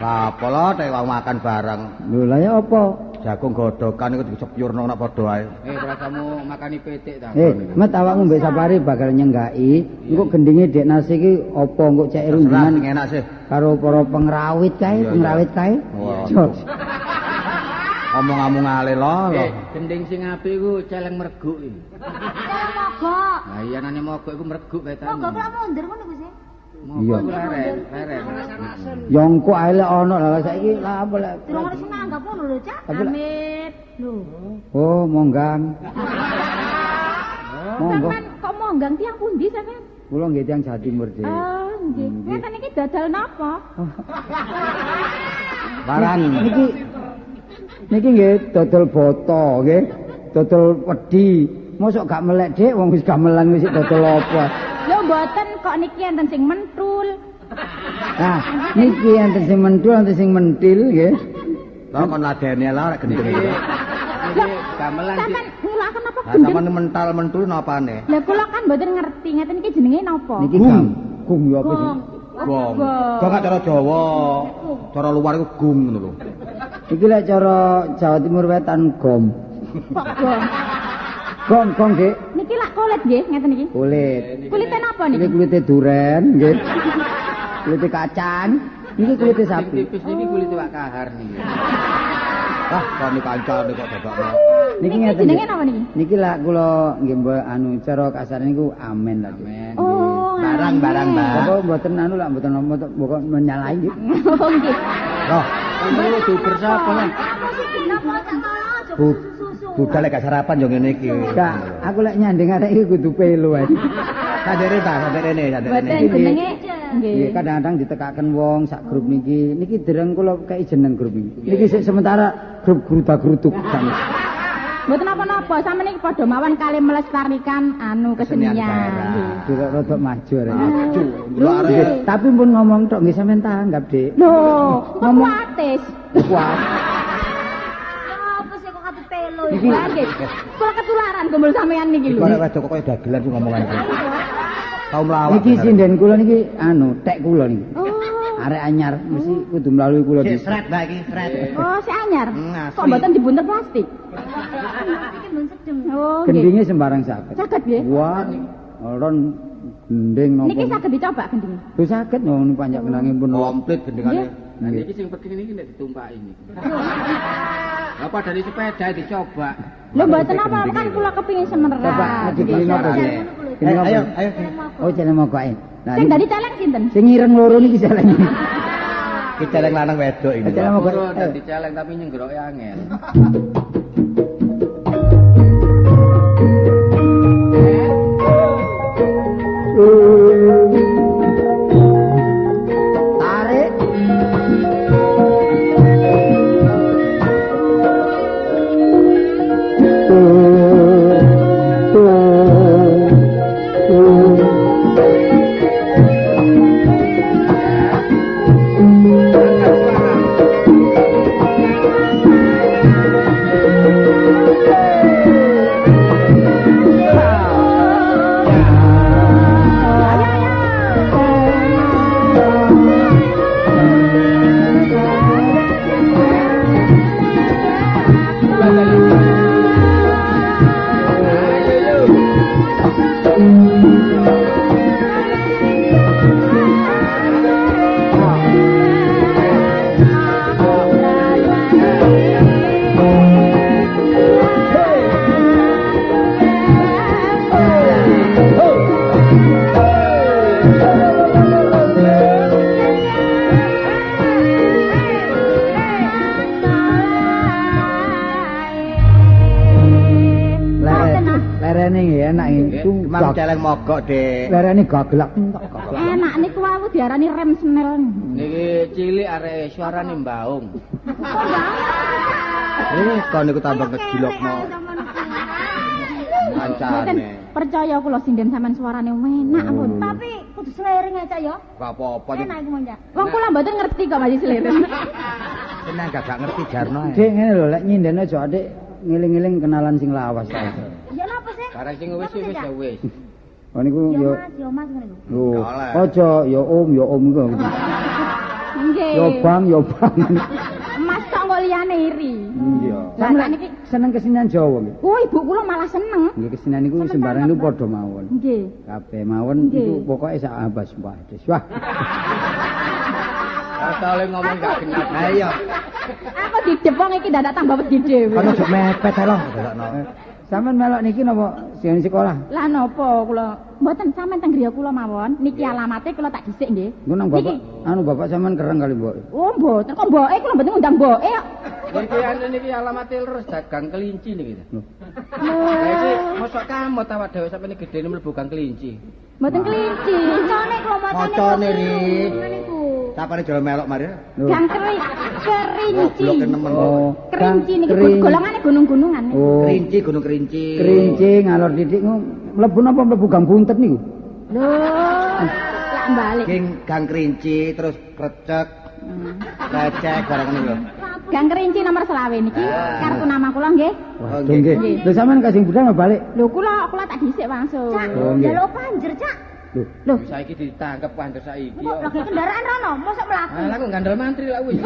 Lah apa lho nek wong makan bareng. Lho lah ya apa? Jagung godhokan iku disepyurno nek padha ae. Prasamu makani pitik ta. Met awakmu mbek Sapari bakal nyenggaki. Engko gendinge Dek Nasi iki apa engko cek rundingan enak sih. Karo para pengrawit kae, pengrawit kae. Omong-omong ale lho. Gending sing apik iku celeng merguk iki. Celeng mogok. Lah iya nane mogok iku merguk wetane. Mogok lak mundur ngono ku sih. Iya. Leren. Ya engko ae lek ana lah saiki lah apa lek. Durung ono sing nanggap ngono lho, Cak. Amit. Lho. Oh, monggang. Monggo. Sampeyan kok monggang tiyang pundi sampeyan? Kula nggih tiyang Jawa Timur, Dik. Oh, nggih. Ngeten iki dodol napa? Barang niki niki nggih dodol boto nggih. Dodol wedi. Mosok gak melek, Dik, wong wis gamelan wis dodol apa. Lho mboten kok niki enten sing mentul. Nah, niki enten sing mentul, enten sing mentil nggih. Lah kon ladene lah rek gendeng iki. Niki gamelan sampean ngulaken napa gendeng? Lah sampean mental mentul napane? Lah kula kan mboten ngerti ngeten iki jenenge napa? Niki gong. Gong ya apa sih? Gong. Gong gak cara Jawa. Cara luar iku gung ngono lho. Iki lek cara Jawa Timur Wetan gom. Kok gom? Gong, gong, Dik. Niki lak kulit nggih, ngeten niki. Kulit. Kulite napa niki? Niki kulite duren, nggih. Kulite kacang, niki kulite sapi. Tipis niki kulite Wak Kahar niki. Ah, kon kancane kok dadakno. Niki ngeten. Jenenge napa niki? Niki lak kula nggih mbok anu cara kasarane niku amen lah. Amen. Oh, Bareng Barang-barang, Mbak. Kok mboten anu lak mboten kok menyalahi. Oh nggih. Loh, kuwi duber sapa lan? Apa sih kenapa tak tolong aja susu. Budal lek gak sarapan yo ngene iki. Gak, aku lek nyanding arek iki kudu pelo ae. Sadere ta, sadere sadere. Mboten jenenge nggih. Kadang-kadang ditekaken wong sak grup niki. Niki dereng kula kei jeneng grup niki. Niki sik sementara grup gruda-gruduk. Mboten napa-napa, sampeyan iki padha mawon kali melestarikan anu kesenian. Nggih, rada maju arek. Maju. Tapi pun ngomong tok nggih sampeyan tanggap, Dik. Lho, ngomong kuatis. Kuat. Apa sih kok kate pelo iki? Nggih. Kula ketularan kumpul sampeyan niki lho. Iku arek wedok kok kaya dagelan sing ngomongan iki. Tau mlawak. Niki sinden kula niki anu, tek kula niki. Oh. Arek anyar mesti kudu melalui kula iki. Sret Mbak iki, sret. Oh, sik anyar. Kok mboten dibuntel plastik? Iki mun sedeng. Oh, nggih. Gendinge sembarang saged. Saged nggih. Wah, ron gending napa. Niki saged dicoba gendinge. Lho saged ngono panjak kenange pun komplit gendingane. Nah niki sing penting niki nek ditumpaki niki. Apa dari sepeda dicoba. Lho mboten apa-apa kan kula kepingin semerap. Coba niki napa? Ayo, ayo. Oh, celeng mokoke. Nah, sing dadi celeng sinten? Sing ireng loro niki celeng. Iki celeng lanang wedok iki. Celeng mokoke. Dadi celeng tapi nyenggroke angel. Tarik. Celeng mogok, Dik. Lerene gaglak. Enak niku wau diarani rem senel. Niki cilik arek suarane mbaung. Kok mbaung? Kon niku tambah ngegilokno. Kancane. Percaya kula sinden sampean suarane enak ampun. Tapi kudu selering aja ya. Gak apa-apa. Enak iku monjak. Wong kula mboten ngerti kok masih selering. Seneng gak ngerti jarno. Dik ngene lho, lek nyinden aja adik ngiling-ngiling kenalan sing lawas ta. Ya napa sih? Barang sing wis wis ya wis. Oh niku ya Mas, ya Mas ngene lho. Lho, aja ya Om, ya Om iku. Nggih. Ya Bang, ya Bang. Mas kok kok liyane iri. Iya. Sampeyan niki seneng kesenian Jawa nggih. Oh, ibu kula malah seneng. Nggih kesenian niku sembarang niku padha mawon. Nggih. Kabeh mawon niku pokoke sak abas wah. Wah. Asale ngomong gak genah. Ha iya. Aku didepong iki dadak tambah wedi dhewe. Kono aja mepet ae lho. Sampeyan melok niki napa sing sekolah? Lah napa kula? Mboten sampeyan teng griya kula mawon. Niki alamate kula tak dhisik nggih. Engko nang bapak anu bapak sampeyan kereng kali mbok. Oh mboten, kok mboke kula mboten ngundang mboke kok. Niki anu niki alamate terus dagang kelinci niki. Lho. Lah iki mosok kamot awak dhewe sampeyan gedene mlebu gang kelinci. Mboten kelinci. Macane kula macane. Macane ri. Sapane jare melok mari. Gang kerinci. Kerinci niki golongane gunung-gunungan. Kerinci gunung kerinci. Kerinci ngalor titik mlebu napa mlebu gang buntet niku? Lho, lak balik. Gang kerinci terus krecek. Krecek barang ngono lho. Gang kerinci nomor 25 niki kartu nama kula nggih. Waduh nggih. Lho sampean kasing budal balik. Lho kula kula tak dhisik langsung. Cak, njaluk panjer, Cak. Lho, saiki ditangkep panjer saiki. Kok lagi kendaraan rono, mosok mlaku. Lah aku gandel mantri lak wis.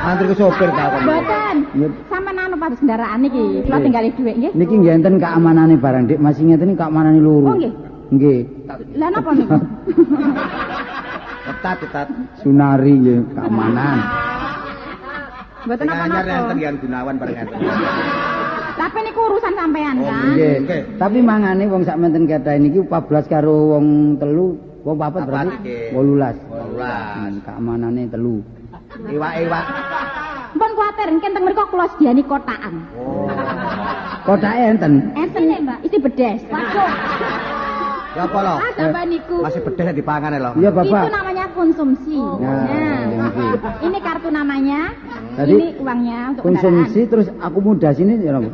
Mantri ku sopir ta kon. Mboten. Sampeyan anu pados kendaraan niki, kula tinggali dhuwit nggih. Niki nggih enten keamanane barang Dik, masih ngeten iki keamanane loro. Oh nggih. Nggih. Lah napa niku? Ketat, ketat. Sunari nggih keamanan. Mboten napa-napa. Anyar enten Yan Gunawan bareng enten. Lah Tapi niku urusan sampean kan. Nggih. Tapi mangane wong sak menten kathah niki 14 karo wong 3, wong 4 berarti 18. 18. Keamanane 3. Iwak-iwak. Mpun kuwatir, engken teng mriku kula sediani kotakan. Oh. Kotake enten? Enten, Mbak. Isi bedes. Waduh. Ya apa lho? Sampai niku. Masih bedes dipangan lho. Iya, Bapak. Itu namanya konsumsi. Nah, ini kartu namanya. Tadi, ini uangnya untuk konsumsi kendaraan. Terus akomodasine ya napa?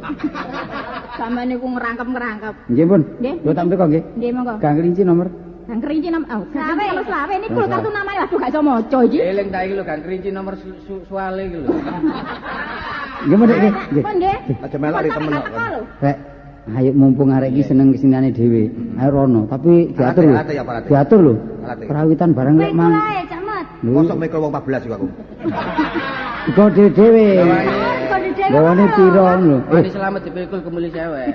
Sampeyan niku ngerangkep-ngerangkep. Nggih, Pun. Nggih. Lho tak mriko nggih. Nggih, monggo. Gang Kelinci nomor. Gang Kelinci nomor oh, selawe nomor selawe niku lho kartu namanya. Waduh gak iso maca iki. Eling ta iki lho Gang Kelinci nomor suwale iki lho. Nggih, Pun nggih. Pun nggih. Aja melok ri temen kok. Rek. Ayo mumpung arek iki seneng kesenane dhewe. Ayo rono, tapi diatur lho. Diatur lho. Kerawitan barang lek mang. Mosok mikul wong 14 iku aku. Iku dhewe. Gawane piro lho. Mari selamat dipikul kemuli cewek.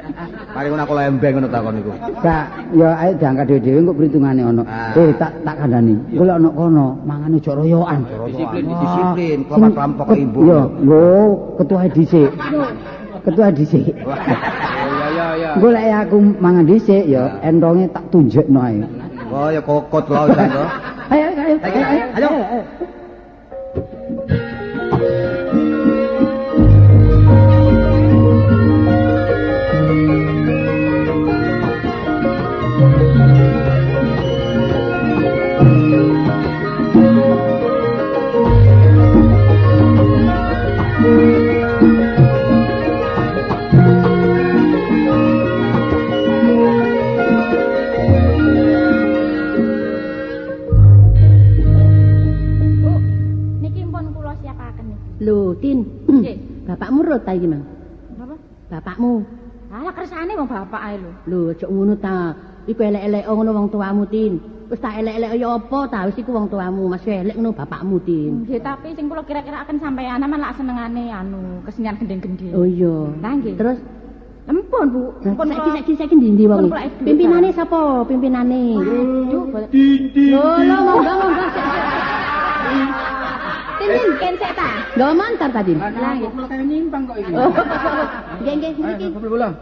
Mari ngono aku lembeng ngono takon niku. Gak, ya ayo diangkat dhewe-dhewe engko perhitungane ono. Tak kandhani. Engko lek ono kono, mangane ojo royokan. Disiplin, disiplin, kelompok-kelompok ibu. Yo, lho, ketua dhisik. Ketua dhisik. Ya. Engko lek aku mangan dhisik ya entonge tak tunjukno ae. Oh ya kokot lho jan to. Ayo ayo ayo. Lho, Tin. Nggih. Bapakmu rot ta iki, Mang? Napa? Bapakmu. Alah kersane wong bapak ae lho. Lho, aja ngono ta. Iku elek-elek ngono wong tuamu, Tin. Wis tak elek-elek ya apa ta wis iku wong tuamu, masih elek ngono bapakmu, Tin. Nggih, tapi sing kula kira-kiraaken sampeyan aman lak senengane anu, kesenian gendeng-gendeng. Oh iya. Lah nggih. Terus empun, Bu. Empun saiki ndi-ndi wong? Pimpinane sapa? Pimpinane. Waduh, lho, lho monggo-monggo. Tin ken sik ta? Lho mantar ta, Tin? Lah kok kaya nyimpang kok iki. Nggih nggih niki.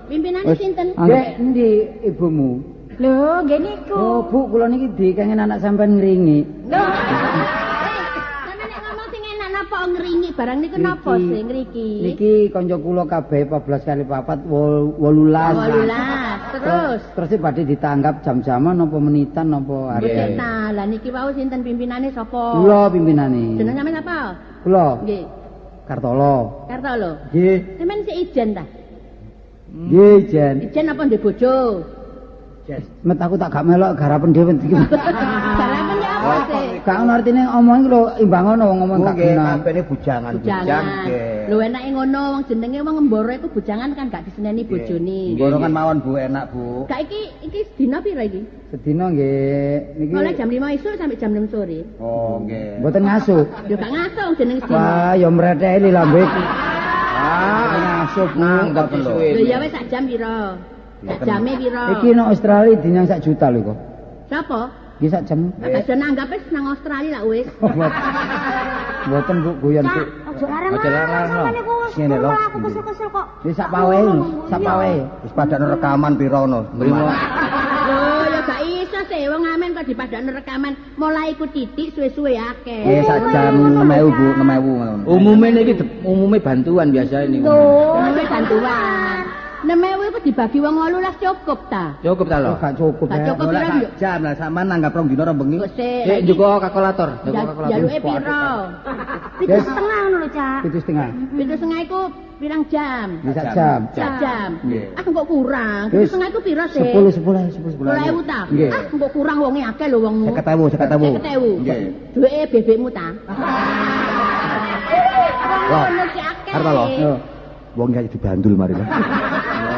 Pimpinane sinten? Nggih, endi ibumu? Lho, nggih niku. Oh, Bu, kula niki dikengen anak sampean ngringi. Lho. Sampeyan nek ngomong sing enak napa ngringi barang niku napa sing ngriki? Niki kanca kula kabeh 14 kali 4 18. 18. Terus terus badhe ditanggap jam-jaman napa menitan napa hari. Nggih ta, lah niki wau sinten pimpinane sapa? Kula pimpinane. Jeneng sampeyan sapa? Kula. Nggih. Kartolo. Kartolo. Nggih. Sampeyan sik ijen ta? Nggih, ijen. Ijen apa ndek bojo? Met aku tak gak melok garapen dhewe iki. Garapen ya apa sih? Gak ono artine omong iki lho imbang ono wong ngomong gak genah. Nggih, kabehne bujangan bujang. Lho enake ngono wong jenenge wong ngemboro iku bujangan kan gak diseneni bojone. Ngemboro kan mawon Bu enak Bu. Gak iki iki sedina pira iki? Sedina nggih niki. Mulai jam 5 isuk sampai jam 6 sore. Oh nggih. Mboten ngasuh. Yo gak ngasuh jenenge sedina. Wah, ya mreteli lambe iki. Ah, ngasuh nanggap lho. Lho ya wis sak jam pira? Sak jame pira? Iki nang Australia dinyang sak juta lho kok. Sapa? Iki sak jam. Gak iso nanggap wis nang Australia lak wis. Mboten Bu guyon Bu. Aja larang-larang sampeyan niku. Ngene lho. Aku kesel-kesel kok. Wis sak pawe, sak pawe. Wis padakno rekaman pira ngono. Mrimo. Lho ya gak iso sih wong amen kok dipadakno rekaman mulai iku titik suwe-suwe akeh. Nggih sak jam 6000 Bu, 6000 ngono. Umume niki umume bantuan biasa niku. Umume bantuan. 6.000 iku dibagi wong 18 cukup ta? Cukup ta lho? Gak cukup. Gak cukup pira yo? Jam lah sampean nanggap rong dina rong bengi. Sik njuko kalkulator, njuko kalkulator. Jaluke pira? 7,5 ngono lho, Cak. 7,5. 7,5 iku pirang jam? Sak jam. Sak jam. Ah kok kurang. 7,5 iku pira sih? 10 10 10 10.000 ta? Ah kok kurang wonge akeh lho wongmu. 50.000, 50.000. 50.000. Nggih. Duweke bebekmu ta? Wah. Arep lho. Wong iki dibandul mari lah.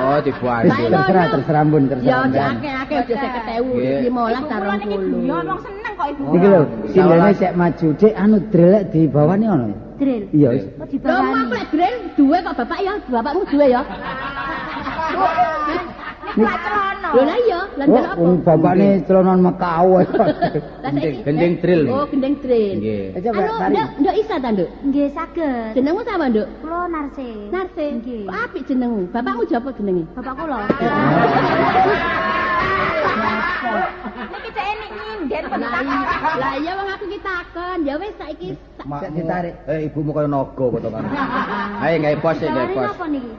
Oh, dibandul. Terserah, terserah Bun, terserah. Ya aja akeh-akeh aja 50.000, 15 ta 20. Ya wong seneng kok ibu. Iki lho, sindene sik maju, Dik, anu drelek di bawane ono. Drel. Iya wis. Kok dibawani? Lho, kok drel duwe kok bapak ya, bapakmu duwe ya. Niku Lah celana. Lho lah iya, lah njaluk apa? Wong bapakne celonan Makau. Gending drill. Oh, gending drill. Nggih. Anu, nduk isa ta, Nduk? Nggih, saged. Jenengmu sapa, Nduk? Kula Narse. Narse. Nggih. Kok apik jenengmu? Bapakmu japa jenenge? Bapak kula. Niki cek nek nyinden bentak. Lah iya wong aku ki takon. Ya wis saiki Sik ditarik. Ibumu kaya naga potongane. Ayo gawe pos sik, gawe pos. Napa niki?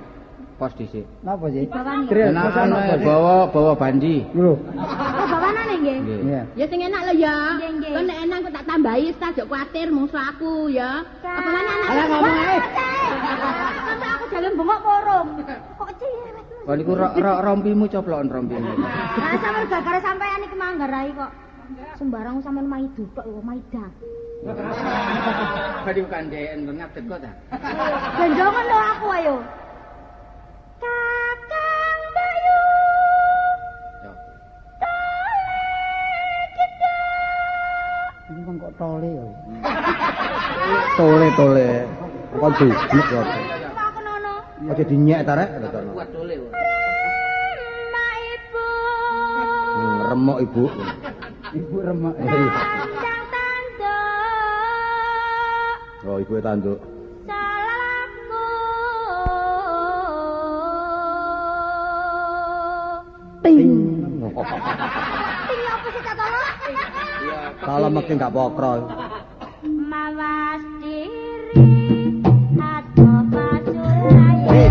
Pos dhisik. Napa sih? Drill bawa bandi. Lho. Oh, bawanane nggih. Iya. Ya sing enak lho ya. Nggih. Kon nek enak kok tak tambahi wis aja kuwatir mungsu aku ya. Apa mana anak? Alah ngomong ae. Sampai aku jalan bengok porong. Kok ciwet. Kon niku rompimu coploken rompimu. Lah sampeyan gara-gara sampean iki manggarai kok. Sembarang sampean maidu tok lho, maida. Badi kandheken kon ngadeg kok ta. Gendongan lho aku ayo. Kakang Bayu. Ini kan kok tole ya. Tole-tole. Kok jublek kok. Aku nono. Aja dinyek ta rek. Kuat tole. Remak ibu. Remok ibu. Ibu remak. Tandang tanduk. Oh, ibu tanduk. Salahku. Ting. Ting apa sih Cak Tolo? Kalau mesti enggak pokro. Mawas diri atau pasulaya.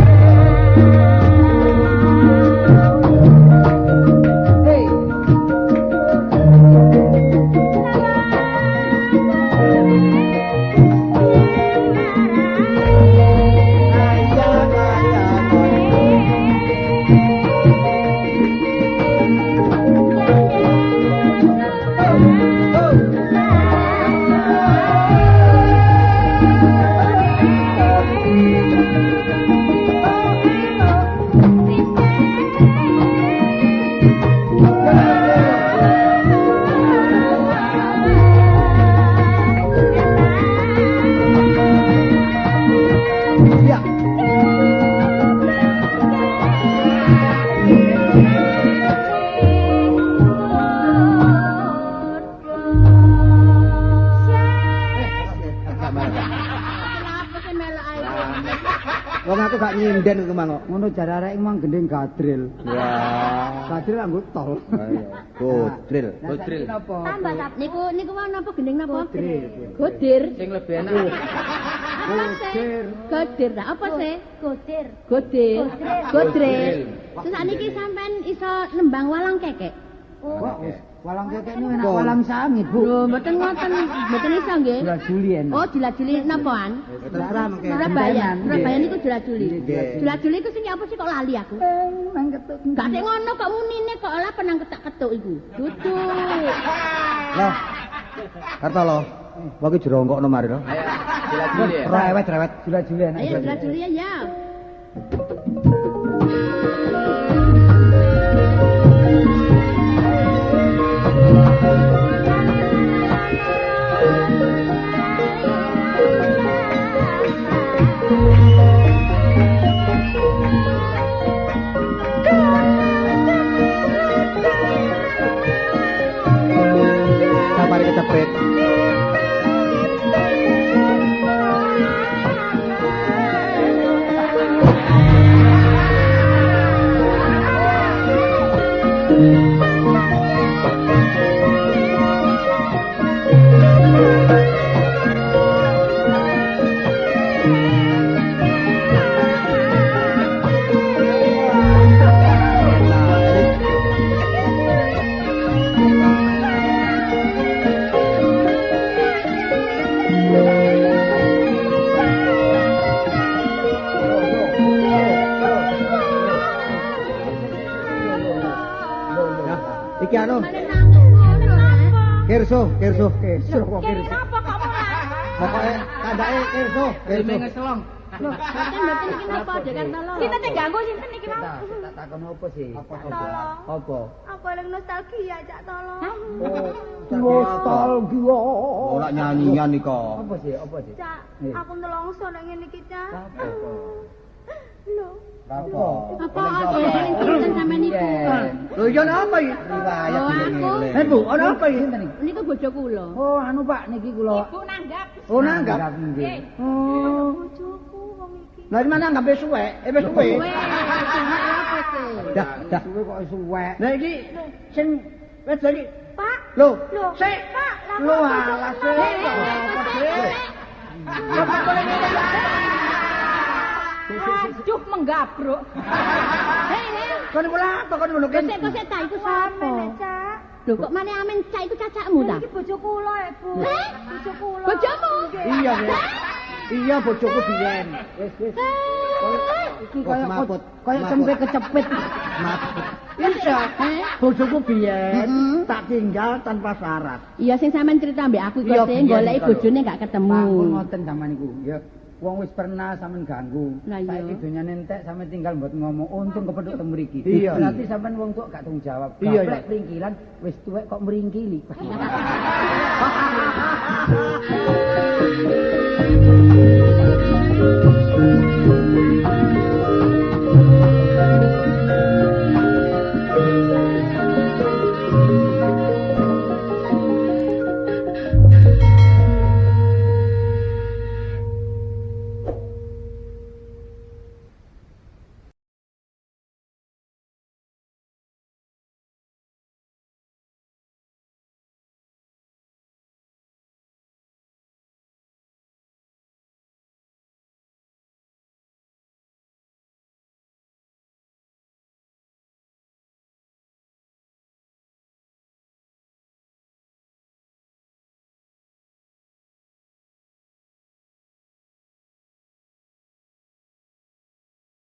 Hei. Wong aku gak nyinden iku mang kok. Ngono jare arek mang gending gadril. Wah. Gadril anggo tol. Godril. Godril. Tambah ta Niku niku wae napa gending napa? Godril. Godir. Sing lebih enak. Apa sih? Godir ta apa sih? Godir. Godir. Godril. Godril. Terus sakniki sampean iso nembang walang kekek. Kok wis walang kekek niku enak walang sangit, Bu. Lho, mboten ngoten, mboten iso nggih. Jula-juli enak. Oh, jula-juli napaan? Terserah mengke. Surabaya. Surabaya niku jula-juli. Nggih. Jula-juli iku sing apa sih kok lali aku? Nang ketuk. Gak tek ngono kok munine kok ora penang ketak-ketuk iku. Duduk. Loh. Kartolo. Wong iki jerongkokno mari lho. Ayo jula-juli ya. Rewet-rewet. Jula-juli enak. Ayo jula-juli ya. Sapare kecepet. Iki anu. Kerso, kerso. Kerso kok kerso. Kenapa kok ora? Pokoke kandhake kerso, kerso. Ngeselong. Lho, mboten mboten iki napa Dek Kartolo? Sinten sing ganggu sinten iki mau? Tak takon apa sih? Tolong. Apa? Aku eling nostalgia, Cak Tolong. Nostalgia. Ora nyanyian iki. Apa sih? Apa sih? Cak, aku nelongso nang ngene iki, Cak. Apa? Lho. Apa? Apa paling sinten sampean niku? Lho iya napa iki? Riwayat Oh, Eh Bu, ana apa iki? Niku bojo kula. Oh, anu Pak niki kula. Ibu nanggap. Oh nanggap. Nggih. Oh. Bojoku wong iki. Lah di mana nanggape suwek? Eh wis suwe. Suwe, suwe apa sih? Dah, dah. Suwe kok suwek. Lah iki sing wedok iki. Pak. Lho, Lho. sik. Pak, lah Lho kok alah sik. Apa sik? Apa boleh ngene ya? Aduh menggabruk. Hei, hei. Kon iku lha apa kon ngono Kok sik kok sik ta iku sapa? Cak. Lho kok maneh amen cak iku cacakmu ta? Iki bojo kula, e, Bu. Heh? Bojo kula. Bojomu? Iya, Bu. Iya bojoku biyen. Wis wis. Eh, Iki kaya Maput, kaya maput. cempe kecepit. Maput. Iya. Eh? Bojoku biyen tak tinggal tanpa syarat. Iya sing sampean cerita mbek aku iku Iya, sing biyen goleki iku lho. bojone gak ketemu. Pak pun ngoten sampean niku. Ya wong wis pernah sampean ganggu. Lah iya. Saiki donyane entek sampean tinggal mboten ngomong. Untung kepethuk teng mriki. Iya. Berarti sampean wong tuwa gak tanggung jawab. Iya, Gaplek iya. pringkilan wis tuwek kok mringkili.